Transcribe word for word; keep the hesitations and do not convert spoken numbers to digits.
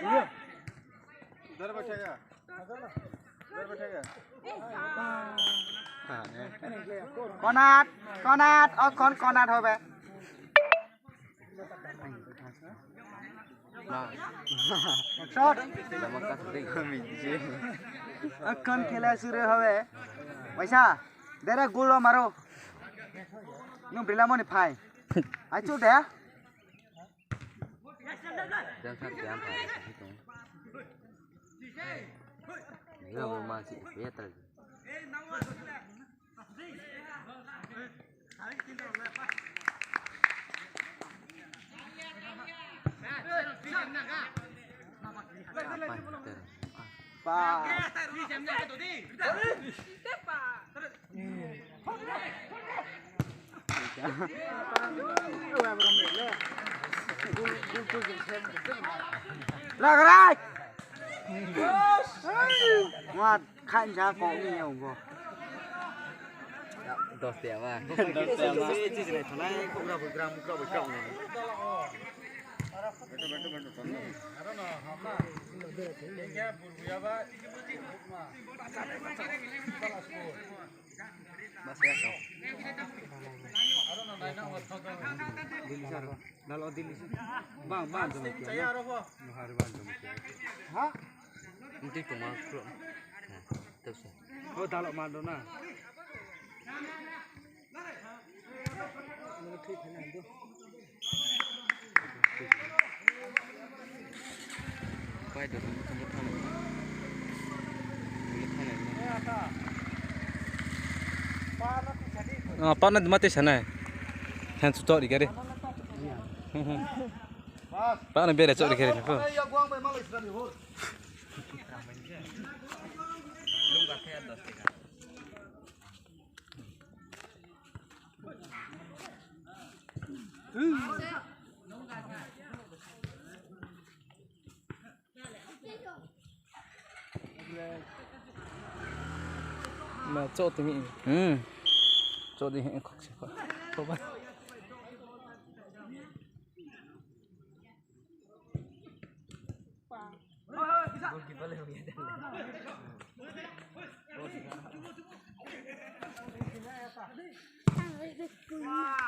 इधर बैठेगा। इधर बैठेगा। কনাত, কনাত, অখন কনাত হবে। শট। অখন খেলা শুরু হবে। পয়সা, dere gol maro. Nung brila moni phai. Ai chu de. Lagrai. Mat khan ja ko ni yo go. Dos te ama. Dos te ama. Chi chi nai thonai ko gra ko gra ko gra ko gra. Dalo dili. Bang bang jom kiya. Nuhari bang jom kiya. Ha? Nanti cuma kro. Nah, terus. Oh, dalo mando na. Ah, pana mati sana. Han su tori gare. Pana bere tori gare ko. Ma cho timi. Hmm. Cho di he khok se khok. Khok ba.